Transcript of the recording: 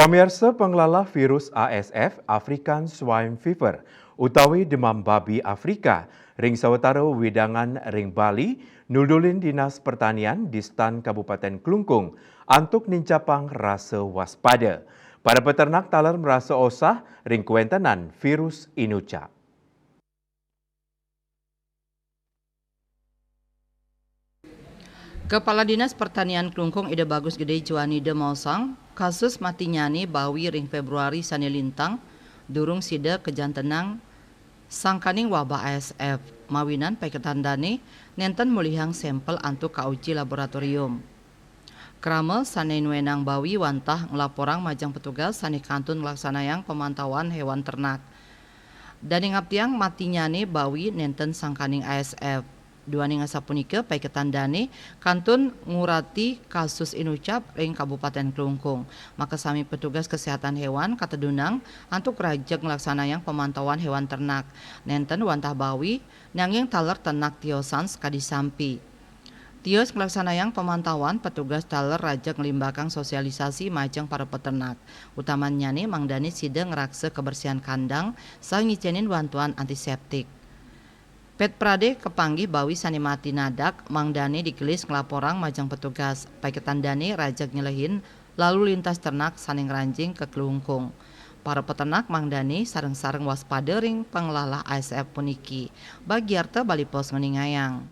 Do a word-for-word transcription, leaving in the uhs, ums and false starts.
Pamiarsa, panglalah virus A S F, African Swine Fever, utawi demam babi Afrika, ring sawetara wewidangan ring Bali, nudulin Dinas Pertanian Distan Kabupaten Klungkung antuk nincapang rasa waspada. Para peternak taler marasa osah ring kawentenan virus inucap. Kepala Dinas Pertanian Klungkung Ida Bagus Gede Juanida maosang, kasus matinyane bawi ring Februari sane lintang, durung sida kajantenang sangkaning wabah A S F, mawinan paiketan dane nenten mulihang sampel antuk kauji laboratorium. Krama sane nuenang bawi wantah nglaporang majeng petugas sane kantun nglaksanayang pamantauan hewan ternak. Dane ngaptiang matinyane bawi nenten sangkaning A S F. Duaning asapunika, paiketan dane kantun ngurati kasus inucap ring Kabupaten Klungkung. Makasami petugas kesehatan hewan katedunang antuk rajeg nglaksanayang pamantauan hewan ternak. Nenten wantah bawi, nanging taler ternak tiosan sakadi sampi. Tios nglaksanayang pamantauan, petugas taler rajeg nglimbakang sosialisasi majeng para peternak. Utamannyane mangdane sida ngraksa kebersihan kandang saha ngicenin bantuan antiseptik. Pet prade kapanggih bawi sane mati nadak, mangdane digelis nglaporang majeng petugas. Paiketan dane rajeg nyelehin lalu lintas ternak sane ngranjing ka Klungkung. Para peternak mangdane sareng-sareng waspada ring panglalah A S F puniki. Bagiarta Bali Post nguningayang.